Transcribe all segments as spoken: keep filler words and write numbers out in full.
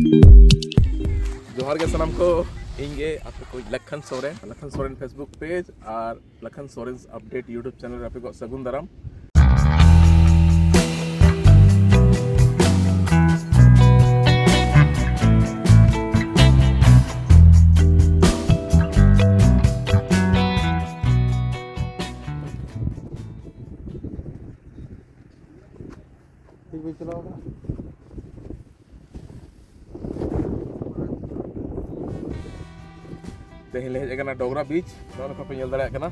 ᱡᱚᱦᱟᱨ ᱜᱮ ᱥᱟᱱᱟᱢ ᱠᱚ, ᱤᱧ ᱜᱮ ᱟᱯᱮ ᱠᱚ ᱞᱟᱠᱷᱟᱱ ᱥᱚᱨᱮᱱ, ᱞᱟᱠᱷᱟᱱ ᱥᱚᱨᱮᱱ Facebook page ᱟᱨ Lakhan Soren update YouTube channel ᱨᱮ ᱟᱯᱮ ᱠᱚᱣᱟᱜ ᱥᱟᱹᱜᱩᱱ ᱫᱟᱨᱟᱢ᱾ ᱴᱷᱤᱠ ᱵᱟᱹᱧ ᱪᱟᱞᱟᱣ ᱠᱟᱱᱟ᱾ ᱛᱮᱦᱮᱧ ᱞᱮ ᱦᱮᱡ ᱟᱠᱟᱱᱟ ᱰᱚᱜᱽᱨᱟ beach, ᱱᱚᱜᱼᱚ ᱱᱚᱝᱠᱟ ᱯᱮ ᱧᱮᱞ ᱫᱟᱲᱮᱭᱟᱜ ᱠᱟᱱᱟ᱾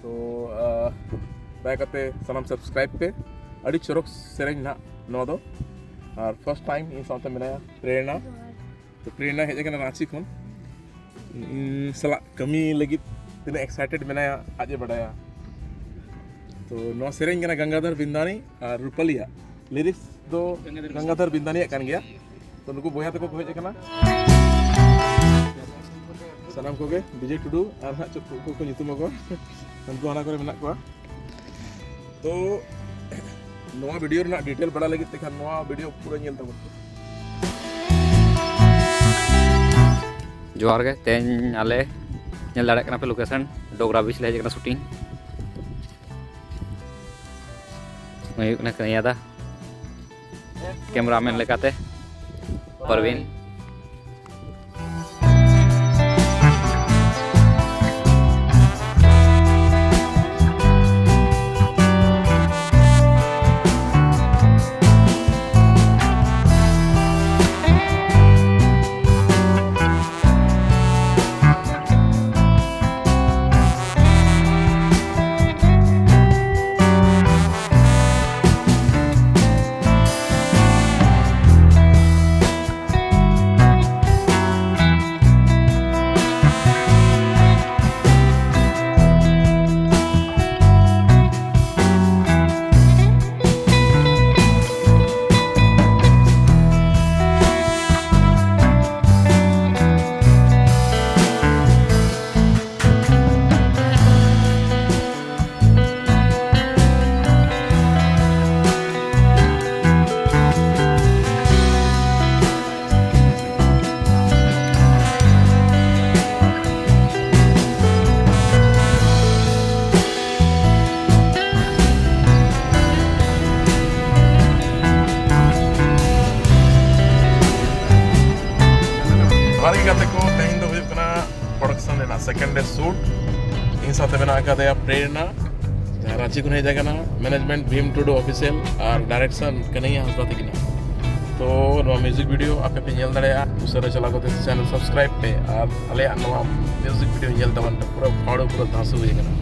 ᱛᱚ, ᱟᱦ, ᱫᱟᱭᱟ ᱠᱟᱛᱮ ᱥᱟᱱᱟᱢ subscribe ᱯᱮ᱾ ᱟᱹᱰᱤ ᱪᱚᱨᱚᱠ ᱥᱮᱨᱮᱧ ᱱᱟᱦᱟᱜ ᱱᱚᱣᱟ ᱫᱚ᱾ ᱟᱨ first time ᱤᱧ ᱥᱟᱶᱛᱮ ᱢᱮᱱᱟᱭᱟ ᱯᱨᱮᱨᱱᱟ᱾ ᱛᱚ, ᱯᱨᱮᱨᱱᱟ ᱦᱮᱡ ᱟᱠᱟᱱᱟ ᱨᱟᱸᱪᱤ ᱠᱷᱚᱱ᱾ ᱤᱧ ᱥᱟᱞᱟᱜ ᱠᱟᱹᱢᱤ ᱞᱟᱹᱜᱤᱫ ᱛᱤᱱᱟᱹᱜ excited ᱢᱮᱱᱟᱭᱟ ᱟᱡ ᱮ ᱵᱟᱰᱟᱭᱟ᱾ ᱛᱚ, ᱱᱚᱣᱟ ᱥᱮᱨᱮᱧ ᱠᱟᱱᱟ ᱜᱟᱝᱜᱟᱫᱷᱚᱨ ᱵᱤᱱᱫᱟᱱᱤ ᱟᱨ ᱨᱩᱯᱟᱞᱤᱭᱟᱜ᱾ Lyrics ᱫᱚ ᱜᱟᱝᱜᱟᱫᱷᱚᱨ ᱵᱤᱱᱫᱟᱱᱤᱭᱟᱜ ᱠᱟᱱ ᱜᱮᱭᱟ᱾ ᱛᱚ, ᱱᱩᱠᱩ ᱵᱚᱭᱦᱟ ᱛᱟᱠᱚ ᱠᱚ ᱦᱮᱡ ᱟᱠᱟᱱᱟ᱾ ᱥᱟᱱᱟᱢ ᱠᱚᱜᱮ ᱵᱤᱡᱚᱭ ᱴᱩᱰᱩ ᱟᱨ ᱦᱟᱸᱜ ᱪᱮᱫ ᱠᱚ, ᱠᱚ ᱧᱩᱛᱩᱢ ᱟᱠᱚ, ᱩᱱᱠᱩ ᱦᱟᱱᱟ ᱠᱚᱨᱮ ᱢᱮᱱᱟᱜ ᱠᱚᱣᱟ᱾ ᱛᱚ, ᱱᱚᱣᱟ video ᱨᱮᱱᱟᱜ detail ᱵᱟᱲᱟᱭ ᱞᱟᱹᱜᱤᱫ ᱛᱮᱠᱷᱟᱱ ᱱᱚᱣᱟ video ᱯᱩᱨᱟᱹ ᱧᱮᱞ ᱛᱟᱵᱚᱱ ᱯᱮ᱾ ᱡᱚᱦᱟᱨ ᱜᱮ, ᱛᱮᱦᱮᱧ ᱟᱞᱮ ᱧᱮᱞ ᱫᱟᱲᱮᱭᱟᱜ ᱠᱟᱱᱟ ᱯᱮ location, ᱰᱚᱜᱽᱨᱟ beach ᱞᱮ ᱦᱮᱡ ᱟᱠᱟᱱᱟ shooting᱾ ᱱᱩᱭ ᱦᱩᱭᱩᱜ ᱠᱟᱱᱟ ᱠᱟᱹᱱᱭᱟ ᱫᱟ, cameraman ᱞᱮᱠᱟᱛᱮ ᱯᱟᱨᱣᱤᱱ᱾ ᱟᱨ ᱜᱟᱛᱮ ᱠᱚ, ᱛᱮᱦᱮᱧ ᱫᱚ ᱦᱩᱭᱩᱜ ᱠᱟᱱᱟ production ᱨᱮᱱᱟᱜ second day shoot. ᱤᱧ ᱥᱟᱶᱛᱮ ᱢᱮᱱᱟᱜ ᱟᱠᱟᱫᱮᱭᱟ ᱯᱨᱮᱨᱱᱟ, ᱡᱟᱦᱟᱸ ᱨᱟᱸᱪᱤ ᱠᱷᱚᱱ ᱦᱮᱡ ᱟᱠᱟᱱᱟ, management ᱵᱷᱤᱢ ᱴᱩᱰᱩ official, ᱟᱨ direction ᱠᱟᱹᱱᱟᱹᱭᱟ ᱦᱟᱸᱥᱫᱟ ᱛᱟᱹᱠᱤᱱᱟᱜ᱾ ᱛᱚ ᱱᱚᱣᱟ music video ᱟᱯᱮ ᱯᱮ ᱧᱮᱞ ᱫᱟᱲᱮᱭᱟᱜᱼᱟ, ᱩᱥᱟᱹᱨᱟ ᱪᱟᱞᱟᱣ ᱠᱟᱛᱮ channel subscribe ᱯᱮ ᱟᱨ ᱟᱞᱮᱭᱟᱜ ᱱᱚᱣᱟ music video ᱧᱮᱞ ᱛᱟᱵᱚᱱ ᱯᱮ, ᱯᱩᱨᱟᱹ ᱯᱷᱟᱲᱩ ᱯᱩᱨᱟᱹ ᱫᱷᱟᱥᱩ ᱦᱩᱭ ᱟᱠᱟᱱᱟ᱾